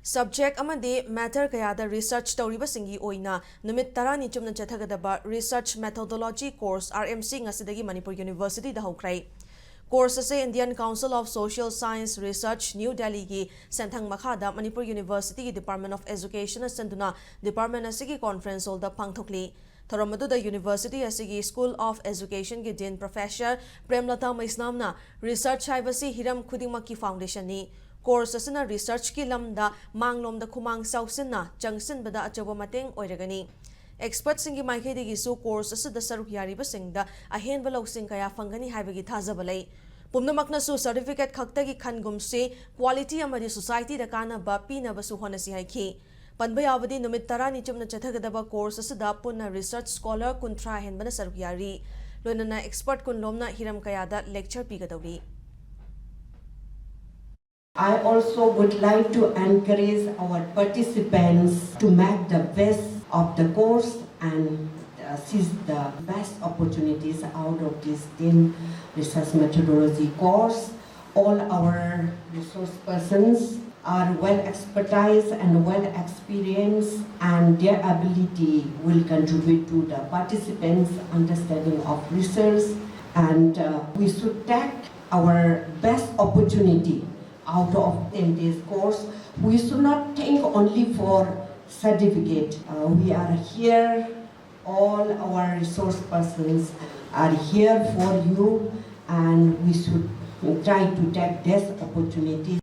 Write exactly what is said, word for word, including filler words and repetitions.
Subject ꯑꯃꯗꯤ matter ꯀꯌꯥꯗ research ꯇꯧꯔꯤꯕꯁꯤꯡꯒꯤ ꯑꯣꯏꯅ ꯅꯨꯃꯤꯠ ꯇꯔꯥꯅꯤ ꯆꯨꯞꯅ ꯆꯠꯊꯒꯗꯕ Research Methodology Course, R M C, ꯉꯁꯤꯗꯒꯤ ꯃꯅꯤꯄꯨꯔ Universityꯗ ꯍꯧꯈ꯭ꯔꯦ꯫ Course ꯑꯁꯤ Indian Council of Social Science Research, New Delhiꯒꯤ ꯁꯦꯟꯊꯪ ꯃꯈꯥꯗ ꯃꯅꯤꯄꯨꯔ Universityꯒꯤ Department of Educationꯅ ꯁꯤꯟꯗꯨꯅ department ꯑꯁꯤꯒꯤ conference hallꯗ ꯄꯥꯡꯊꯣꯛꯂꯤ꯫ ꯊꯧꯔꯝ ꯑꯗꯨꯗ University ꯑꯁꯤꯒꯤ School of Educationꯒꯤ Dean Professor ꯄ꯭ꯔꯦꯝꯂꯇꯥ ꯃꯩꯁꯅꯥꯝꯅ, research ꯍꯥꯏꯕꯁꯤ ꯍꯤꯔꯝ ꯈꯨꯗꯤꯡꯃꯛꯀꯤ foundationꯅꯤ꯫ Course ꯑꯁꯤꯅ researchꯀꯤ ꯂꯝꯗ ꯃꯥꯡꯂꯣꯝꯗ ꯈꯨꯃꯥꯡ ꯆꯥꯎꯁꯤꯟꯅ ꯆꯪꯁꯤꯟꯕꯗ ꯑꯆꯧꯕ ꯃꯇꯦꯡ ꯑꯣꯏꯔꯒꯅꯤ꯫ Expertꯁꯤꯡꯒꯤ ꯃꯥꯏꯀꯩꯗꯒꯤꯁꯨ course ꯑꯁꯤꯗ ꯁꯔꯨꯛ ꯌꯥꯔꯤꯕꯁꯤꯡꯗ ꯑꯍꯦꯟꯕ ꯂꯧꯁꯤꯡ ꯀꯌꯥ ꯐꯪꯒꯅꯤ ꯍꯥꯏꯕꯒꯤ ꯊꯥꯖꯕ ꯂꯩ꯫ ꯄꯨꯝꯅꯃꯛꯅꯁꯨ certificate ꯈꯛꯇꯒꯤ ꯈꯟꯒꯨꯝꯁꯤ, quality ꯑꯃꯗꯤ societyꯗ ꯀꯥꯟꯅꯕ ꯄꯤꯅꯕꯁꯨ ꯍꯣꯠꯅꯁꯤ ꯍꯥꯏꯈꯤ꯫ ꯄꯟꯕ ꯌꯥꯕꯗꯤ, ꯅꯨꯃꯤꯠ ꯇꯔꯥꯅꯤ ꯆꯨꯞꯅ ꯆꯠꯊꯒꯗꯕ course ꯑꯁꯤꯗ ꯄꯨꯟꯅ research scholar ꯀꯨꯟꯊ꯭ꯔꯥ ꯍꯦꯟꯕꯅ ꯁꯔꯨꯛ ꯌꯥꯔꯤ꯫ ꯂꯣꯏꯅꯅ expert ꯀꯨꯟꯂꯣꯝꯅ ꯍꯤꯔꯝ ꯀꯌꯥꯗ lecture ꯄꯤꯒꯗꯧꯔꯤ꯫ I also would like to encourage our participants to make the best of the course and uh, seize the best opportunities out of this team research methodology course. All our resource persons are well expertise and well experienced, and their ability will contribute to the participants' understanding of research. And uh, we should take our best opportunity out of in this course. We should not think only for certificate. Uh, we are here, all our resource persons are here for you, and we should try to take this opportunity.